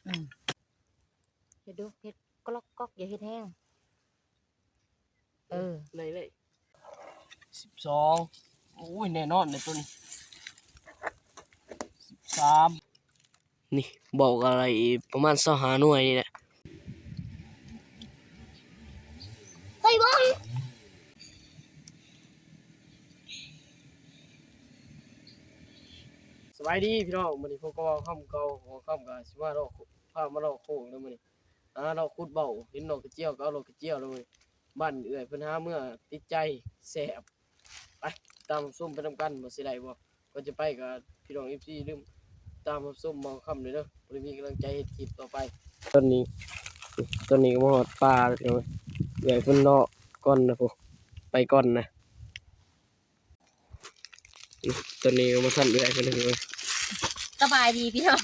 ເຮັດດູ ເຮັດກ໊ອກໆ ຢ່າເຮັດແຮງ. ເອີ ໄດ້ເລີຍ ສິບສອງ. ໂອ້ຍ ແນ່ນອນເດ້ຕົວນີ້. ສິບສາມ. ນີ້ ບອກອະໄລປະມານຊາວຫ້າໜ່ວຍນີ້ແຫຼະ. ໄປເບິ່ງ. ສະບາຍດີພີ່ນ້ອງ, ມື້ນີ້ພົບກັບເຮົາຄຳເກົ່າ, ເຮົາຄຳກໍຊິມາເລາະ ພາມາເລາະໂຄ້ງເດີມື້ນີ້. ຫາເລາະຂຸດເບົາ, ເຫັນດອກກະຈຽວກໍເອົາດອກກະຈຽວເລີຍ. ບ້ານເອື້ອຍເພິ່ນຫາເມືອຕິດໃຈແຊບ. ໄປ ຕາມຊົມໄປນຳກັນວ່າຊິໄດ້ບໍ່. ກ່ອນຈະໄປກໍພີ່ນ້ອງເອັຟຊີຢ່າລືມຕາມຮັບຊົມເບົາຄຳເດີ, ເພື່ອມີກຳລັງໃຈເຮັດຄລິບຕໍ່ໄປ. ຕອນນີ້ ຕອນນີ້ກໍມາຮອດປ່າແລ້ວພີ່ນ້ອງ, ເອື້ອຍເພິ່ນເລາະກ່ອນນະພຸ້ນ, ໄປກ່ອນນະ. ຕອນນີ້ກໍມາທັນເອື້ອຍເພິ່ນແລ້ວພີ່ນ້ອງ. ສະບາຍດີພີ່ນ້ອງ,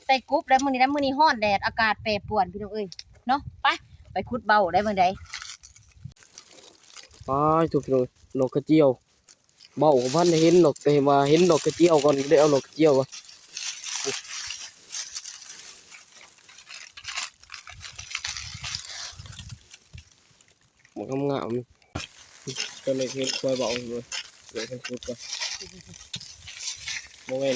ໃສ່ກຸບແລ້ວມື້ນີ້ນະ, ມື້ນີ້ຮ້ອນແດດ ອາກາດແປປວນພີ່ນ້ອງເອີຍເນາະ. ໄປ ໄປຂຸດເບົາໄດ້ມື້ໃດ. ໄປທຸກພີ່ນ້ອງ, ດອກກະຈຽວ ເບົາກໍບໍ່ທັນໄດ້ເຫັນດອກ, ແຕ່ວ່າເຫັນດອກກະຈຽວກ່ອນ, ໄດ້ເອົາດອກກະຈຽວກ່ອນ. ບັກງາມໆ ຕົວນີ້ຄືຄວາຍເບົາເລີຍ, ເລີຍເພິ່ນຂຸດກ່ອນ. ບໍ່ແມ່ນ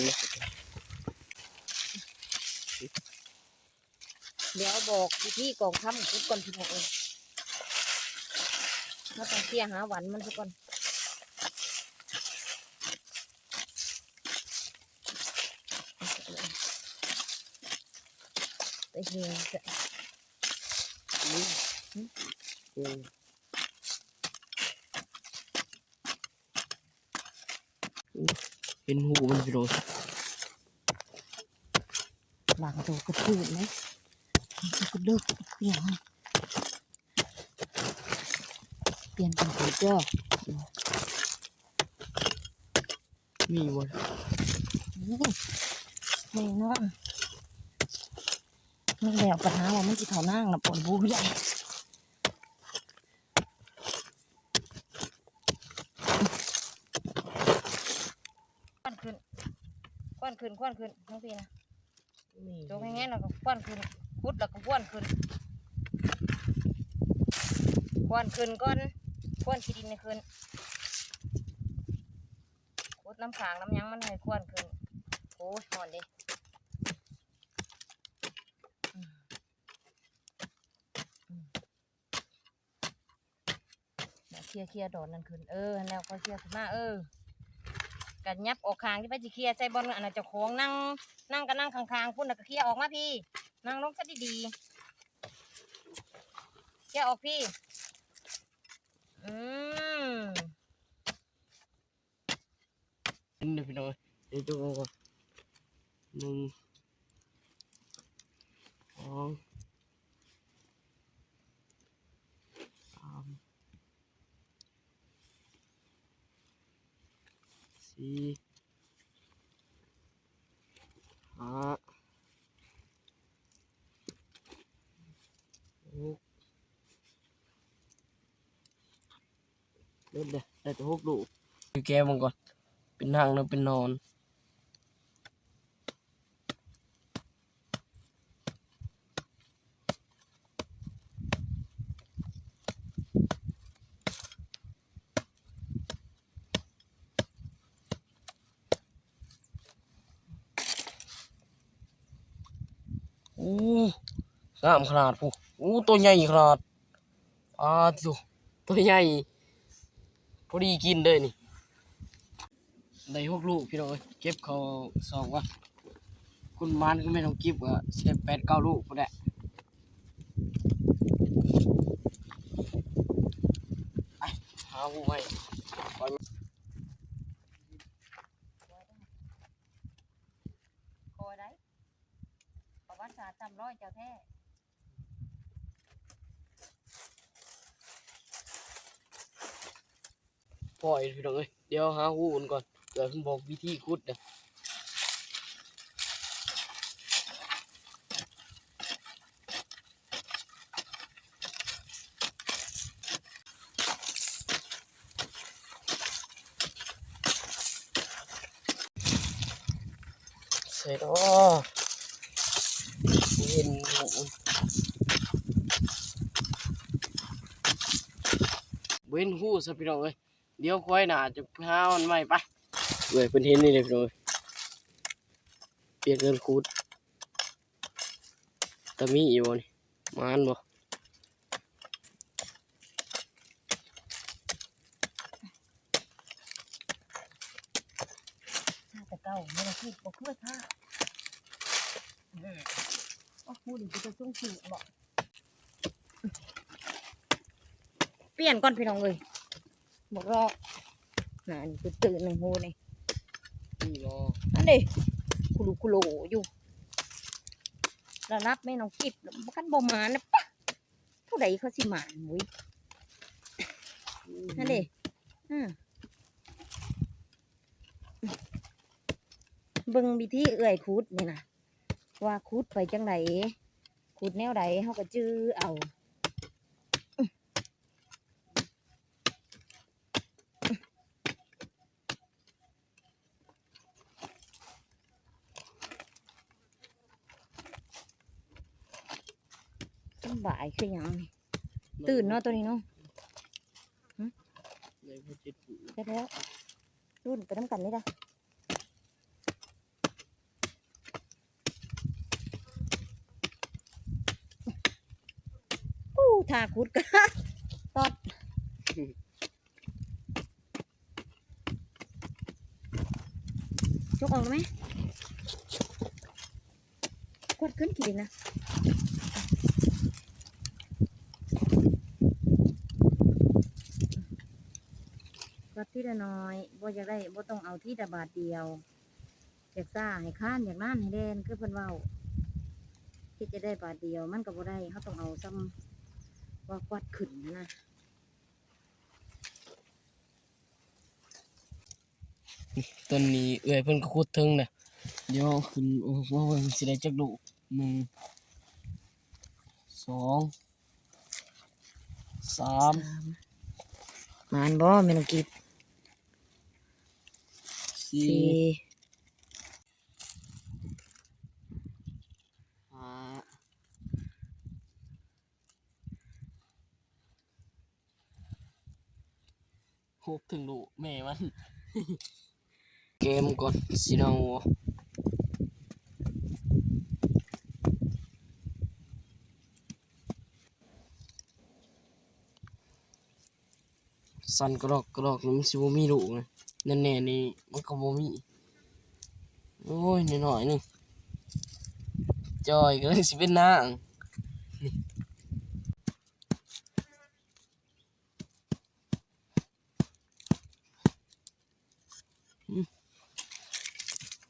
ດຽວບອກວິທີກອງຄຳຂຸດກ່ອນພີ່ນ້ອງເອີຍ. ເຮົາຕ້ອງເຄຍຫາວັນມັນຊະກ່ອນ. ໄປເຮັດ ອືມ ອືມ ເຫັນຫູມັນພີ່ນ້ອງ. ລາງໂຕກະຄືນເດ້, ກະເດິກ ປ່ຽນ ປ່ຽນເປັນກະເດີກ. ມີບໍ່? ໂອ້ ແນ່ນອນ. ມັນແລ້ວ ບັນຫາວ່າມັນຊິເຂົ້ານາງນະ ປອນບູໃຫຍ່. ຄວັນຂຶ້ນ ຄວັນຂຶ້ນ ຄວັນຂຶ້ນ ທາງພີ້ນະ. ນີ້ ໂຈກແຮງໆ ແລ້ວກໍຄວັນຂຶ້ນ, ຂຸດແລ້ວກໍຄວັນຂຶ້ນ, ຄວັນຂຶ້ນກ່ອນ, ຄວັນຂີ້ດິນໃຫ້ຂຶ້ນ, ຂຸດນ້ຳຄ້າງນ້ຳຫຍັງມັນໃຫ້ຄວັນຂຶ້ນ. ໂອ້ຍ ຮ້ອນເດ້. ອືມ ອືມ. ເຄຍ ເຄຍດອນນັ້ນຂຶ້ນ. ເອີ ຫັ້ນແຫຼະ ຄ່ອຍເຄຍຂຶ້ນມາ. ເອີ ກະຫຍັບອອກຂ້າງ, ຈະໄປຊິເຄຍໃສ່ບ່ອນອັນນະ ເຈົ້າຂອງນັ່ງ, ນັ່ງກໍນັ່ງຂ້າງໆ ພຸ້ນນະ, ກໍເຄຍອອກມາພີ້, ນັ່ງລົງຊະດີໆ, ເຄຍອອກພີ້. ອືມ. ເຫັນເດີພີ່ນ້ອງເອີຍ, ເຫັນຕົວກ່ອນ. ໜຶ່ງ ສອງ ສາມ ສີ່ ຫ້າ ຫົກ ເບິດເລີຍ, ໄດ້ແຕ່ຫົກລູກ. ແກະເບິ່ງກ່ອນ ເປັນຮັງ ຫຼື ເປັນໜອນ. ໂອ້ ງາມຂະໜາດພຸ້ນ. ໂອ້ ໂຕໃຫຍ່ຂະໜາດ. ປາດໂທ້ ໂຕໃຫຍ່ ພໍດີກິນເລີຍນີ້. ໄດ້ຫົກລູກພີ່ນ້ອງເອີຍ, ເກັບເຂົ້າຊອງວ່າ ຄຸນໝານຄືແມ່ນ້ອງກິບກໍຊິໄດ້ແປດເກົ້າລູກພຸ້ນແຫຼະ. ໄປ ຫາຫູໃໝ່ ຄ່ອຍໄດ້ ປະຫວັດສາດຈຳລອຍເຈົ້າແທ້. ພໍອີກພີ່ນ້ອງເອີຍ, ດຽວຫາຫູອື່ນກ່ອນ ເພື່ອເພິ່ນບອກວິທີຂຸດເດີ. ໃສ່ເນາະ. ໂອ້ ເຫັນ ບໍ່ເຫັນຮູຊະພີ່ນ້ອງເອີຍ. ດຽວຂ້ອຍໜ້າຈະຫາອັນໃໝ່ໄປ. ເອີຍ ເພິ່ນເຫັນນີ້ເດ້ພີ່ນ້ອງເອີຍ. ປ່ຽນເງິນຂູດ ຕາມີຢູ່ບໍ່ນີ້? ມານບໍ່? ຫາແຕ່ເກົ່າ ແມ່ນທີ່ບໍ່ເຄີຍຫາ. ໂອ້ ໝູ່ນີ້ເປັນຕາສົງສານເນາະ. ປ່ຽນກ່ອນພີ່ນ້ອງເອີຍ. ບໍ່ລອກ ນານຕື່ນໆ ໜຶ່ງຫູນີ້ ນີ້ບໍ່? ອັນເດ້ ຄຸລຸຄຸໂລຢູ່ ລະດັບແມ່ນ້ອງກິບ ຄັນບໍ່ມານະ ປະ ຜູ້ໃດເຂົາຊິມານເວີຍ ອືມ ຫັ້ນເດ້. ອືມ ເບິ່ງວິທີເອື້ອຍຂູດນີ້ນະ ວ່າຂູດໄປຈັ່ງໃດ ຂູດແນວໃດ ເຮົາກໍຈື່ເອົາ. ສຳບາຍຄືຫຍັງນີ້ ຕື່ນເນາະໂຕນີ້ເນາະ. ຫຶ ໄດ້ບໍ່ເຈັດປູ ໄດ້ແລ້ວ ລຸ້ນໄປນຳກັນເລີຍເດີ້. ໂອ້ ຖ້າຂຸດກໍຕອດ ຍົກອອກໄດ້ໄໝ? ກວາດຂຶ້ນຂີ້ດິນນະ ກວາດທີລະໜ້ອຍ ບໍ່ຢາກໄດ້ ບໍ່ຕ້ອງເອົາທີລະບາດດຽວ. ຢາກຊ້າໃຫ້ຄານ ຢາກນານໃຫ້ແລ່ນ ຄືເພິ່ນເວົ້າ ເຮັດຈະໄດ້ບາດດຽວ ມັນກໍບໍ່ໄດ້ ເຮົາຕ້ອງເອົາຊ່ຳວ່າກວາດຂຶ້ນຫັ້ນນະ. ນີ້ ຕົ້ນນີ້ເອື້ອຍເພິ່ນກໍຂຸດເຖິງນະ ດຽວຂຶ້ນ ໂອ້ ມາເບິ່ງຊິໄດ້ຈັກລູກ ໜຶ່ງ ສອງ ສາມ ມານບໍ່ແມ່ນ້ອງກິບ? ສີ່ ສີ່ ຫ້າ ຫົກ ເຖິງລູກແມ່ມັນ. ແກມກ່ອນ ຊິເນົ່າ. ສັ່ນກະດອກກະດອກ ມັນຊິບໍ່ມີລູກນະ ແໜ້ນໆ ນີ້ມັນກໍບໍ່ມີ. ໂອ້ຍ ນ້ອຍໆ ໜຶ່ງ ຈ່ອຍ ກຳລັງຊິເປັນນາງ.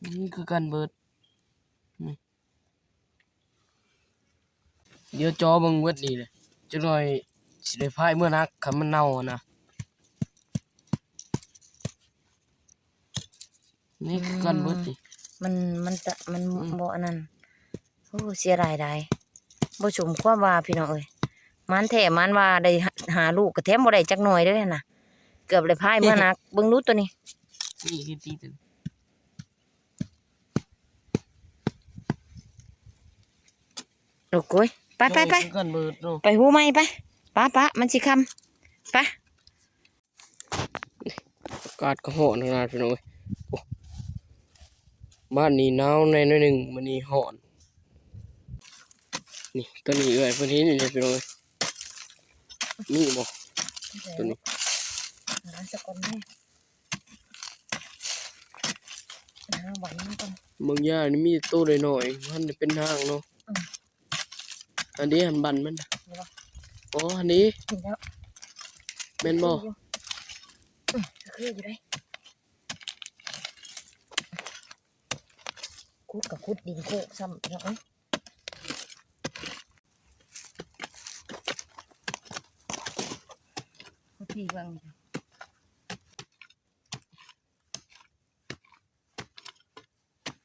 ນີ້ຄືກັນເບິດ ນີ້ ດຽວຈໍເບິ່ງເບິດນີ້ແຫຼະ ຈັກໜ້ອຍຊິໄດ້ພາຍເມືອນັກ ຄັນມັນເນົ່າຫັ້ນນະ. ນີ້ຄືກັນເບິດນີ້ ອືມ ມັນ ມັນຈະ ມັນ ອືມ ບໍ່ອັນນັ້ນ. ໂອ້ ເສຍດາຍຫຼາຍ ບໍ່ສົມຄວາມວ່າພີ່ນ້ອງເອີຍ ມັນແທ້ມັນວ່າໄດ້ຫາ ຫາລູກກໍແຖມບໍ່ໄດ້ຈັກໜ່ວຍເດ້ຫັ້ນນະ ເກືອບໄດ້ພາຍເມືອນັກ. ເບິ່ງດູໂຕນີ້ ນີ້ຄືຕີຕົວ ໂອ້ໂກຍ ໄປ ໄປ ໄປ ຄືກັນເບິດເນາະ ໄປຫູໃໝ່ໄປ ປະ ປະ ມັນຊິຄ່ຳ ໄປ. ອາກາດກໍຮ້ອນຂະໜາດພີ່ນ້ອງເອີຍ ໂອ້ ບ້ານນີ້ໜາວແດ່ໜ້ອຍໜຶ່ງ ມື້ນີ້ຮ້ອນ. ນີ້ ໂຕນີ້ເອື້ອຍເພິ່ນເຫັນຢູ່ເດ້ພີ່ນ້ອງເອີຍ ມີບໍ່ ໂຕນີ້ ຫາສະກ່ອນແດ່ ຫາໄວ້ມັນກ່ອນ. ບາງຢ່າງນີ້ມີແຕ່ໂຕນ້ອຍໆ ບໍ່ທັນໄດ້ເປັນນາງເນາະ ອືມ. ອັນນີ້ຫັ້ນບັ້ນມັນ ນີ້ບໍ່? ອໍ ອັນນີ້ ນີ້ແລ້ວ ແມ່ນບໍ່? ຄືຢູ່ ອື ຄືຢູ່ເດ້ ຂຸດກໍຂຸດດິນໂຄກຊ້ຳເນາະ ເອີ ຂຸດທີ່ເບິ່ງ.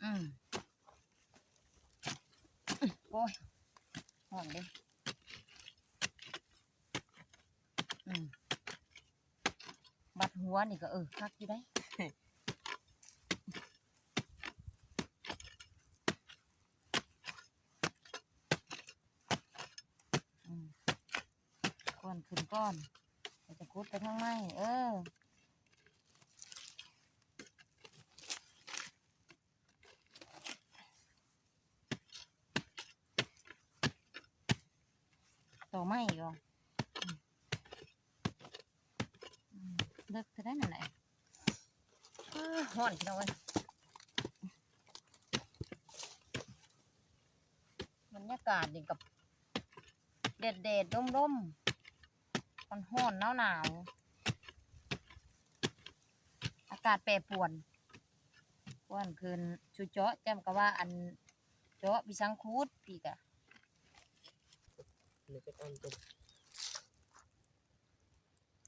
ອືມ ໂອ້ຍ ຮ້ອນເດ້ ອືມ ບັດຫົວນີ້ກໍ ເອີ ຄັກຢູ່ເດ້. ກ່ອນ ຂຶ້ນກ່ອນ ແລ້ວຈະຂຸດໄປທາງໃໝ່ ເອີ. ຕໍ່ໄມ້ອີກບໍ່? ອືມ ອືມ ເລິກເທົ່າໃດນັ້ນແຫຼະ. ເອີ ຮ້ອນພີ່ນ້ອງເອີຍ ບັນຍາກາດນີ້ກໍແດດໆ ລົມໆ ຮ້ອນໆ ໜາວໆ ອາກາດແປປວນ ປວນຂຶ້ນ ຊຸເຈາະ ແຈ່ມກໍວ່າອັນ ເຈາະ ພີ່ຊ່າງຂຸດ ພີ່ກະ ນີ້ຈັກອັນຕົວ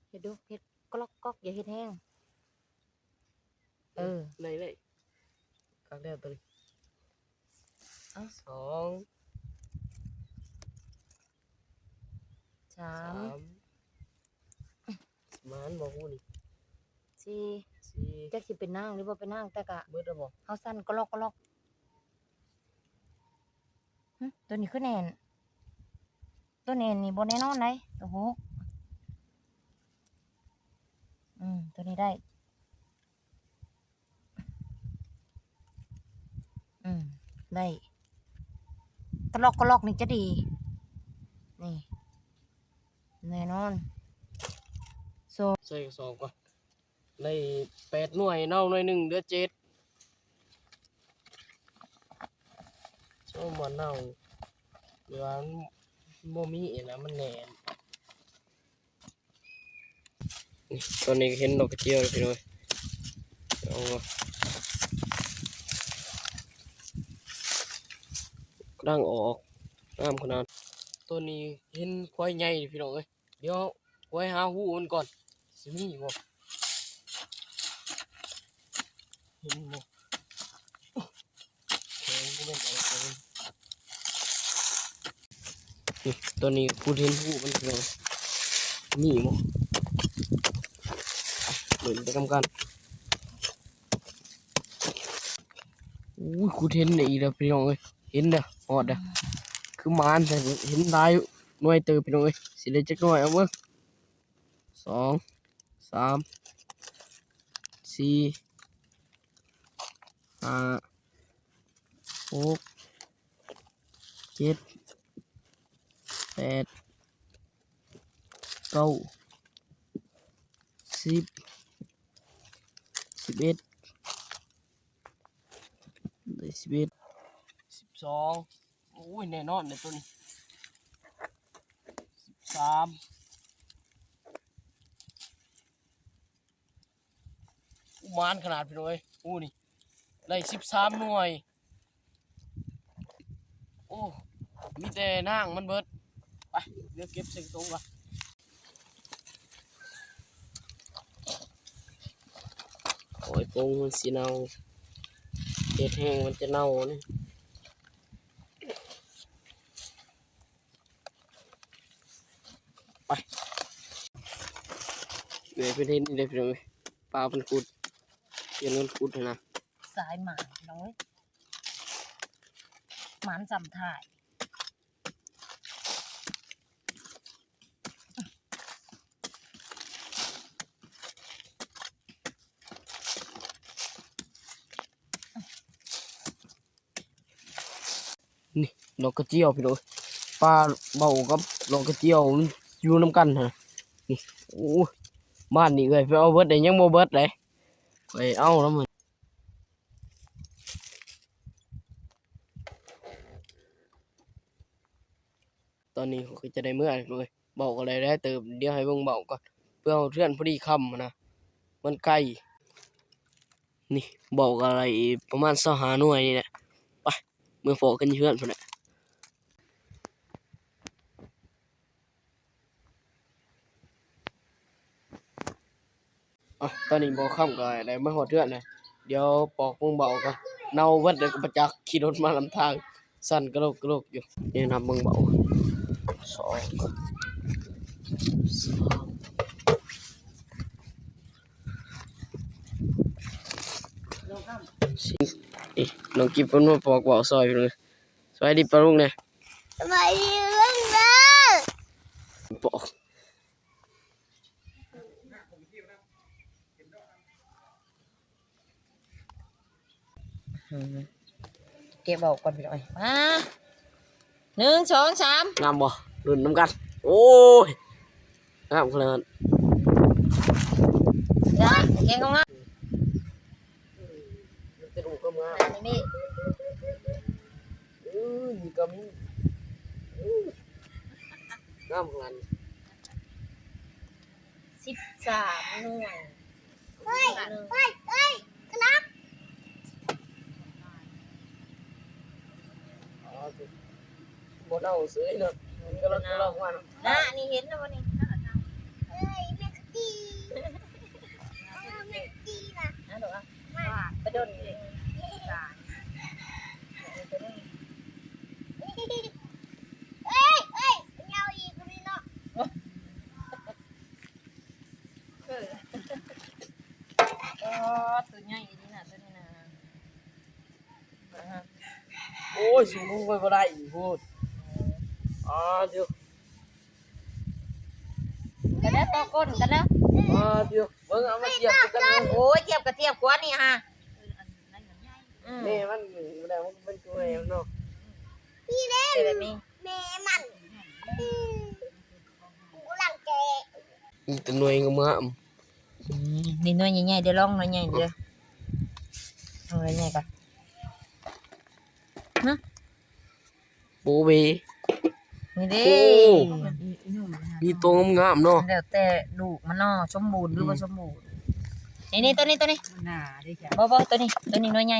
ເຮັດດູ ເຮັດກະລັອກກອກ ຢ່າເຮັດແຮງ ເອີ ໄດ້ເລີຍ ຄັກແລ້ວຕົວນີ້ ເອົາ ສອງ ສາມ ສາມ ໝານບໍ່ຮູ້ນີ້ ສີ່ ສີ່ ຈັກຊິເປັນນາງຫຼືບໍ່ເປັນນາງ ແຕ່ກະ ເບິດແລ້ວບໍ່ ເຮົາສັ່ນກະລັອກກະລັອກ ຫຶ ຕົວນີ້ຄືແໜ້ນ ຕົວແໜ້ນນີ້ບໍ່ແນ່ນອນໃດ ຕົວຫົກ ອືມ ຕົວນີ້ໄດ້ ອືມ ໄດ້ ກະລັອກກະລັອກນີ້ຈະດີ ນີ້ ແນ່ນອນ ໂຊ ໃສ່ກະສອບກ່ອນ ໄດ້ແປດໜ່ວຍ ເນົ່າໜ່ວຍໜຶ່ງ ເຫຼືອເຈັດ ໂອ້ ມັນເນົ່າ ຫຼືວ່າມັນບໍ່ມີນະ ມັນແໜ້ນ. ນີ້ ຕອນນີ້ກໍເຫັນດອກກະຈຽວແລ້ວພີ່ນ້ອງເອີຍ ເອົາ ກຳລັງອອກ ງາມຂະໜາດ ຕອນນີ້ເຫັນຄວາຍໃຫຍ່ພີ່ນ້ອງເອີຍ ດຽວຂ້ອຍຫາຮູມັນກ່ອນ ຊິມີບໍ່ ເຫັນບໍ່ ແຂງບໍ່ແມ່ນເອົາຂອງ ນີ້ ຕອນນີ້ຂຸດເຫັນຮູມັນພີ່ນ້ອງ ມີບໍ່ ເບິ່ງໄປນຳກັນ ໂອ້ຍ ຂຸດເຫັນໄດ້ອີກແລ້ວພີ່ນ້ອງເອີຍ ເຫັນເດີ ຮອດເດີ ຄືໝານແທ້ ເຫັນຫຼາຍໜ່ວຍເຕີບພີ່ນ້ອງເອີຍ ຊິໄດ້ຈັກໜ່ວຍ ເອົາເບິ່ງ ສອງ ສາມ ສີ່ ຫ້າ ຫົກ ເຈັດ ແປດ ເກົ້າ ສິບ ສິບເອັດ ໄດ້ສິບເອັດ ສິບສອງ ໂອ້ຍ ແນ່ນອນເດ້ຕົວນີ້ ສິບສາມ ອຸ ໝານຂະໜາດພີ່ນ້ອງເອີຍ ອູ ນີ້ ໄດ້ສິບສາມໜ່ວຍ ໂອ້ ມີແຕ່ນາງມັນເບິດ ໄປ ດຽວເກັບໃສ່ຖົງກ່ອນ ໂອ້ຍ ປົງມັນຊິເນົ່າ ເຮັດແຫ້ງມັນຈະເນົ່ານີ້. ໄປ ເອື້ອຍເພິ່ນເຮັດນີ້ເດ້ພີ່ນ້ອງເອີຍ ປາເພິ່ນຂຸດ ປ່ຽນເງິນຂຸດຫັ້ນນະ ສາຍໝານພີ່ນ້ອງເອີຍ ໝານສ່ຳທ້າຍ. ນີ້ດອກກະຈຽວພີ່ນ້ອງ ປາເບົາກັບດອກກະຈຽວມັນຢູ່ນຳກັນຫັ້ນ ນີ້ ໂອ້ຍ ບ້ານນີ້ເອື້ອຍໄປເອົາເບິດເດ້ ຍັງບໍ່ເບິດເດ້ ຂ້ອຍເອົານຳ ຕອນນີ້ຂ້ອຍກໍຈະໄດ້ເມືອແລ້ວພີ່ນ້ອງເອີຍ ເບົາກໍໄດ້ຫຼາຍເຕີບ ດຽວໃຫ້ເບິ່ງເບົາກ່ອນ ເພື່ອຮອດເຮືອນພໍດີຄ່ຳຫັ້ນນະ ມັນໄກ ນີ້ເບົາກໍໄດ້ປະມານຊາວຫ້າໜ່ວຍນີ້ແຫຼະ ໄປ ເມືອພໍ້ກັນຢູ່ເຮືອນພຸ້ນແຫຼະ. ອ່ະ ຕອນນີ້ບ່າວຄຳກໍໄດ້ມາຮອດເຮືອນແລ້ວ ດຽວປອກເບິ່ງເບົາກ່ອນ ເນົ່າເບິດແລ້ວກໍບໍ່ຈັກ ຂີ່ລົດມານຳທາງ ສັ່ນກະໂລກກະໂລກຢູ່ ແນະນຳເບິ່ງເບົາ ສອງ ສາມ ສີ່ ນີ້ ນ້ອງກິບເພິ່ນມາປອກເບົາຊ່ອຍເພິ່ນເລີຍ ສະບາຍດີປ້າລຸງແດ່ ສະບາຍດີລຸງເດີ ປອກ ອືມ ເກັບເອົາກ່ອນພີ່ນ້ອງເອີຍ. ມາ ໜຶ່ງ ສອງ ສາມ ງາມບໍ່? ລຸ້ນນຳກັນ. ໂອ້ຍ ງາມຂະໜາດ. ໄດ້ ແກງງາມ. ມີແຕ່ລູກງາມໆ ນີ້ ເອີ ນີ້ກໍມີ ງາມຂະໜາດ. ສິບສາມໜ່ວຍ. ເຮີ້ຍ ເຮີ້ຍ ເຮີ້ຍ ກະລັກ. ບໍ່ເນົ່າເສີຍເນາະ. ກະລັກ ກະລັກ ມັນ ນະ ອັນນີ້ເຫັນແລ້ວບໍ່ນີ້? ເອີຍ ແມ່ກະຕີ ເອີ ແມ່ກະຕີນະ ອະ ດູອະ ມາ ໄປດົນ ເອີຍ ເອີຍ ເອີຍ ເອົາອີກ ເນາະ. ເອີ ໂອ້ ໂຕໃຫຍ່ອີ່ຫຼີນະ ໂຕນີ້ນະ. ໂອ້ຍ ສູງລົງໄປບໍ່ໄດ້ອີກພຸ້ນ. ອາ ເດີ ກັນເດີ ຕໍ່ກົ້ນກັນເດີ. ອາ ເດີ ເບິ່ງ ເອົາມາທຽບກັນເດີ. ໂອ້ຍ ທຽບກໍທຽບກວ່ານີ້ຫາ. ອືມ ແມ່ມັນ ແມ່ມັນ ມັນຄືແມ່ມັນເນາະ. ນີ້ເດ້ ແມ່ມັນ ອືມ ກຳລັງແກະ ມີແຕ່ໜ່ວຍງາມໆ. ອືມ ນີ້ໜ່ວຍໃຫຍ່ໆ ເດີ ລອງໜ່ວຍໃຫຍ່ເດີ. ເອົາໜ່ວຍໃຫຍ່ກ່ອນ. ຮະ ໂອ້ເວ ນີ້ເດ້. ໂອ້ ມີໂຕງາມໆເນາະ. ແລ້ວແຕ່ລູກມັນເນາະ ສົມບູນຫຼືບໍ່ ອືມ ສົມບູນ. ນີ້ໆ ໂຕນີ້ ໂຕນີ້ ໜ້າເດ້ຈ້ະ. ບໍ່ໆ ໂຕນີ້ ໂຕນີ້ໜ່ວຍໃຫຍ່.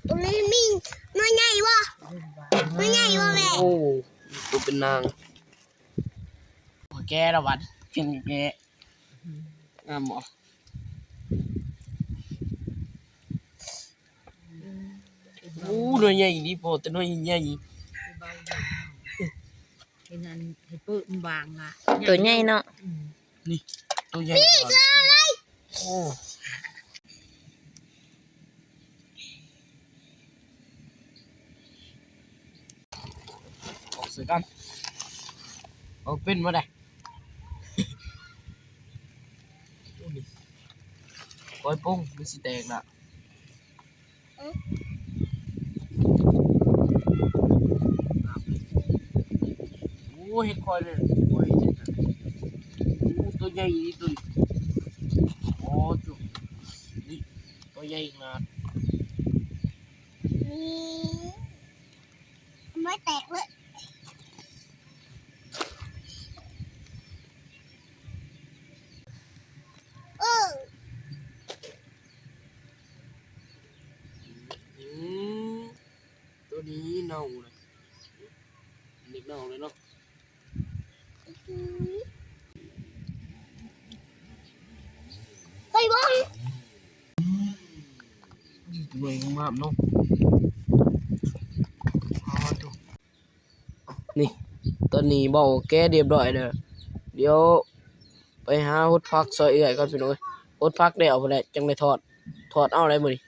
ໂຕນີ້ມີໜ່ວຍໃຫຍ່ບໍ່? ໜ່ວຍໃຫຍ່ບໍ່ແມ່? ໂອ້ ໂຕເປັນນາງ. ແກະລະບັດ ກິນແກະ. ງາມບໍ່? ໂອ້ ໜ່ວຍໃຫຍ່ອີ່ຫຼີ ພໍແຕ່ໜ່ວຍໃຫຍ່. ເຫັນອັນ ເຫັນເປີ້ນບາງລະ ໂຕໃຫຍ່ເນາະ. ອືມ ນີ້ ໂຕໃຫຍ່. ໂອ້ ອອກໃສ່ກັນ ອອກເປັນບໍ່ໄດ້. ໂອ້ ນີ້ ກ້ອຍໂປ່ງ ມັນຊິແຕກລະ. ໂອ້ ເຫັດຂ້ອຍເລີຍ. ໂອ້ ໂຕໃຫຍ່ອີ່ຫຼີໂຕນີ້. ໂອ້ ໂຕນີ້ ໂຕໃຫຍ່ຂະໜາດ. ນີ້ ໄມ້ແຕກເລີຍ. ເອີ ອືມ ໂຕນີ້ເນົ່າເລີຍ. ນີ້ເນົ່າເລີຍເນາະ. ໄປເບິ່ງ ໜ່ວຍງາມໆເນາະ. ນີ້ ຕອນນີ້ເບົາແກະຮຽບຮ້ອຍແລ້ວ. ດຽວໄປຫາຫົດຜັກຊ່ອຍເອື້ອຍກ່ອນພີ່ນ້ອງເອີຍ. ຫົດຜັກແລ້ວພຸ້ນແຫຼະ ຈັ່ງໄດ້ທອດ ທອດເອົາໄດ້ມື້ນີ້.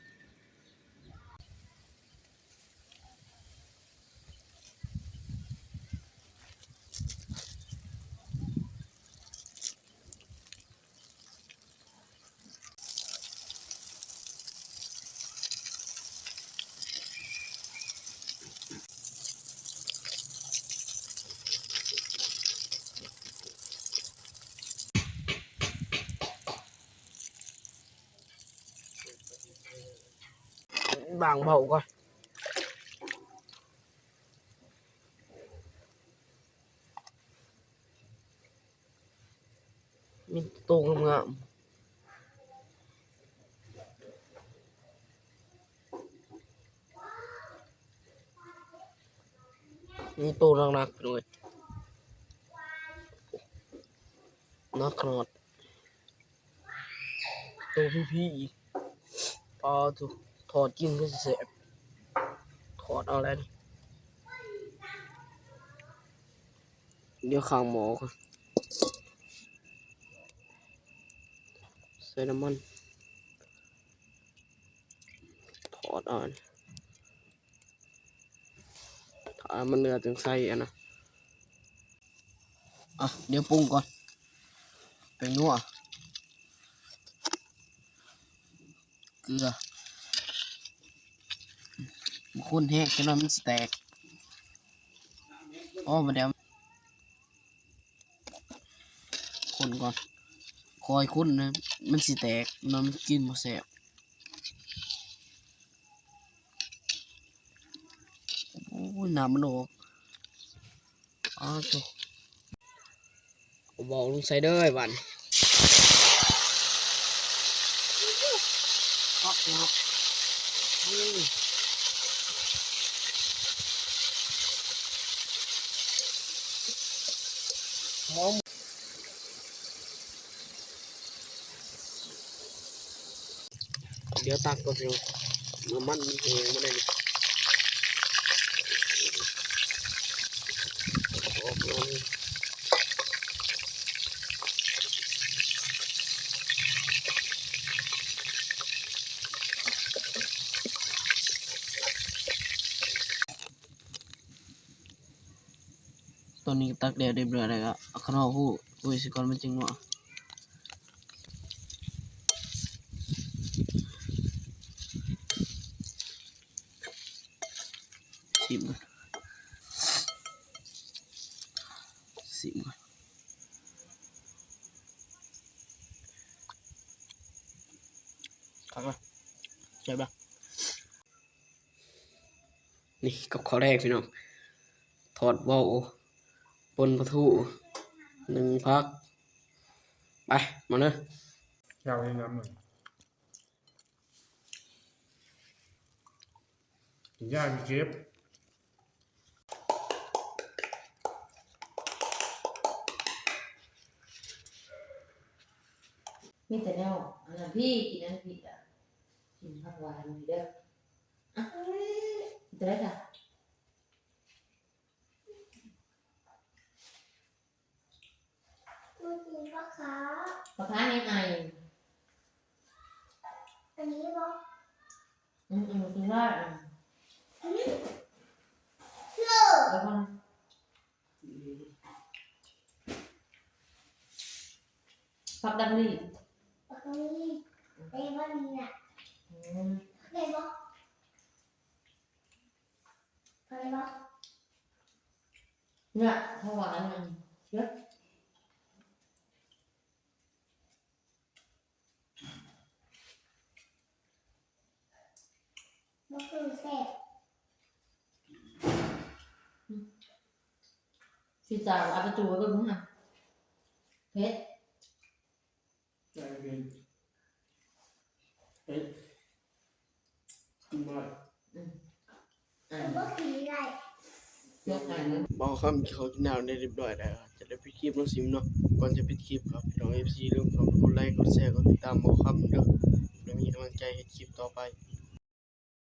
ບາງເບົາກ່ອນ. ມີໂຕງາມໆ ມີໂຕໜັກໆ ເລີຍ ໜັກຂະໜາດ. ໂຕພີໆອີກ. ປາໂທ້ ທອດກິນຄືຊິແຊບ. ທອດເອົາແລ້ວນີ້. ດຽວຂ້າງໝໍ້ກ່ອນ ໃສ່ນ້ຳມັນ ທອດເອົາ. ຖ້າມັນເດືອດຈຶ່ງໃສ່ອັນນະ. ອ່ະ ດຽວປຸງກ່ອນ ແປ້ງນົວ ເ ເກືອ ຄົນແຮງ ຈັກໜ້ອຍມັນຊິແຕກ. ອໍ ມາແລ້ວ ຄົນກ່ອນ ຄ່ອຍຄົນນະ ມັນຊິແຕກ ມັນກິນບໍ່ແຊບ. ໂອ້ຍ ນ້ຳມັນອອກ ອ້າໂທ້. ເອົາເບົາລົງໃສ່ເດີບາດນີ້ ຄັກເນາະ. ອືມ ຫອມ. ດຽວຕັກກ່ອນພີ່ນ້ອງ ນ້ຳມັນມັນແຫ້ງໝົດແລ້ວນີ້ ອອກມານີ້. ຕອນນີ້ກໍຕັກແດດຮຽບຮ້ອຍແລ້ວ ກໍເອົາຂະໜໍ້ຫູໂລຍໃສ່ກ່ອນ ມັນຈຶ່ງນົວ. ຊີມກ່ອນ ຊີມກ່ອນ ຄັກເນາະ ແຊບເນາະ. ນີ້ກັບເຂົ້າແລງພີ່ນ້ອງ ທອດເບົາ ປົ່ນປາທູ ໜຶ້ງຜັກ. ໄປ ມາເດີ ຢາກໄດ້ນ້ຳໜຶ່ງ ກິນຢາກເຈັບ. ມີແຕ່ແນວອັນນັ້ນພີ້ ກິນອັນພີ້ອະ ກິນຜັກຫວານພີ້ເດີ. ອະ ກິນຕົວໃດຊະ? ມັນກິນປາຄາ ປາຄານີ້ໄອ. ອັນນີ້ບໍ່? ອືມໆ ກິນໄດ້ ອືມ ເລີ ແລ້ວກໍ ອືມ ຜັກດັກຫຼີ່ ຜັກດັກຫຼີ່ ໄດ້ບໍ່ນີ້ນະ? ອືມ ໄດ້ບໍ່? ໄດ້ບໍ່? ເນຍ ເພາະວ່າອັນນັ້ນເນາະ ບໍ່ຄືແຊບ. ອືມ ຊິຕາມເອົາປະຕູໄປເບິ່ງຫັ້ນ ເຜັດ. ໃສ່ເປັນ ເປັນ ກິນບໍ່ໄດ້ ອືມ ອ່າ ບໍ່ກິນໄດ້ ຍົກໃຫ້ເນາະ. ບ່າວຄຳກິນເຂົ້າກິນນ້ຳໄດ້ຮຽບຮ້ອຍແລ້ວ ຈະໄດ້ປິດຄລິບລົງຊິເນາະ. ກ່ອນຈະປິດຄລິບ ຝາກພີ່ນ້ອງເອັຟຊີ ຢ່າລືມເຂົ້າໄປກົດໄລ ກົດແຊ ກົດຕິດຕາມບ່າວຄຳເດີ ເພື່ອມີກຳລັງໃຈເຮັດຄລິບຕໍ່ໄປ.